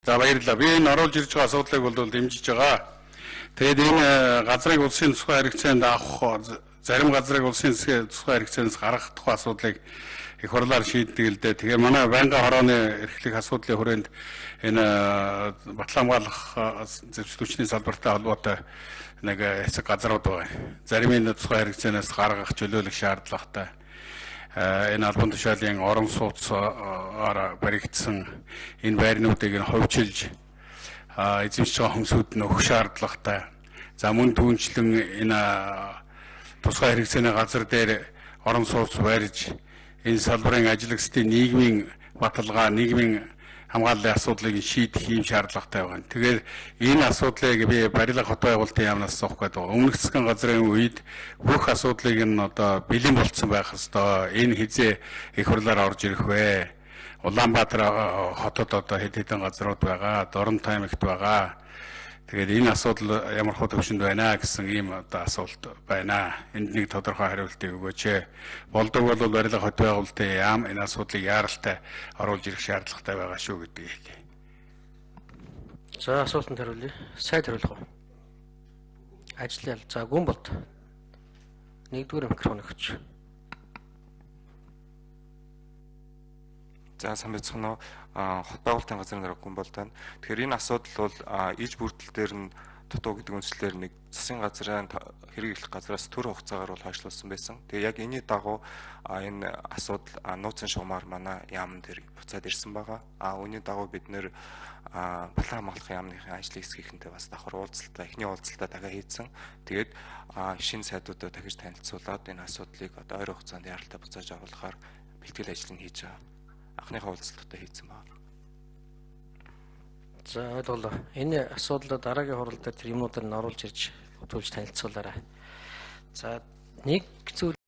За, баярлалаа. Би энэ оруулж ирж байгаа асуудлыг бол дэмжиж байгаа. Тэгээд энэ газрыг улсын тусгай хэрэгцээнд авах, зарим газрыг улсын тусгай хэрэгцээнээс гаргах тухай асуудлыг их хурлаар шийддэг л дээ. Тэгээ манай байнгын хорооны эрхлэх асуудлын хүрээнд энэ батлан хамгаалах зэвсэг хүчний салбартай холбоотой нэг хэсэг газрууд байгаа. Зарим энэ тусгай хэрэгцээнээс гаргах, чөлөөлөх шаардлагатай. Энэ албан тушаалын орон сууцаар баригдсан энэ байрнуудыг нь хувьчилж эзэмшиж байгаа хүмүүсүүд нь өгөх шаардлагатай. За, мөн түүнчлэн энэ тусгай хэрэгцээний газар дээр орон сууц барьж энэ салбарын ажиллагчдын нийгмийн баталгаа, нийгмийн хамгааллын асуудлыг шийдэх юм шаардлагатай байна. Тэгээд энэ асуудлыг би барилга хот байгуулалтын яамнаас асуух гэдэг. Өмнөх засгийн газрын үед бүх асуудлыг нь одоо бэлэн болцсон байх ёстой. Энэ хизээ их хурлаар орж ирэх вэ? Улаанбаатар хотод одоо хэд хэдэн газрууд байгаа, Дорнот аймагт байгаа. Тэгээд энэ асуудал ямар хуу төвшөнд байна гэсэн ийм одоо асуулт байна. Энд нэг тодорхой хариултыг өгөөч. Болдог бол барилга хот байгуулалтын яам энэ асуудлыг яаралтай оруулж ирэх шаардлагатай байгаа шүү гэдгийг хэлье. За, асуултанд хариулъя. Сайд хариулах уу? Ажлын ял. За, гүн болд. Нэгдүгээр микрофон өгч. За, сайн байцгаана уу. Хот байгуулалтын газрын дарга гүн болд байна. Тэгэхээр энэ асуудал бол иж бүрдэл дээр нь дутуу гэдэг үндслээр нэг засгийн газрын хэрэг эхлэх газраас төр хугацаагаар бол хойшлуулсан байсан. Тэгээ яг энэний дагуу энэ асуудал нууцын шугамар манай яамн дээр буцаад ирсэн байгаа. Үүний дагуу бид нэр Балан хамгаалах яамныхын ажлын хэсгийнхэнтэй бас давхар уулзалтаа, эхний уулзалтаа дахиад хийцэн. Тэгээд шинэ сайдуудаа дахиж танилцуулаад энэ асуудлыг одоо ойрын хугацаанд яаралтай буцааж оруулахаар бэлтгэл ажлыг хийж байгаа. Анхныхаа уулзалтуудаа хийцэн байна. За, ойлголоо. Энэ асуудлаа дараагийн хурал дээр тэр юмнуудаар нь оруулж ирж үзүүлж танилцуулаарай. За, нэг зүйл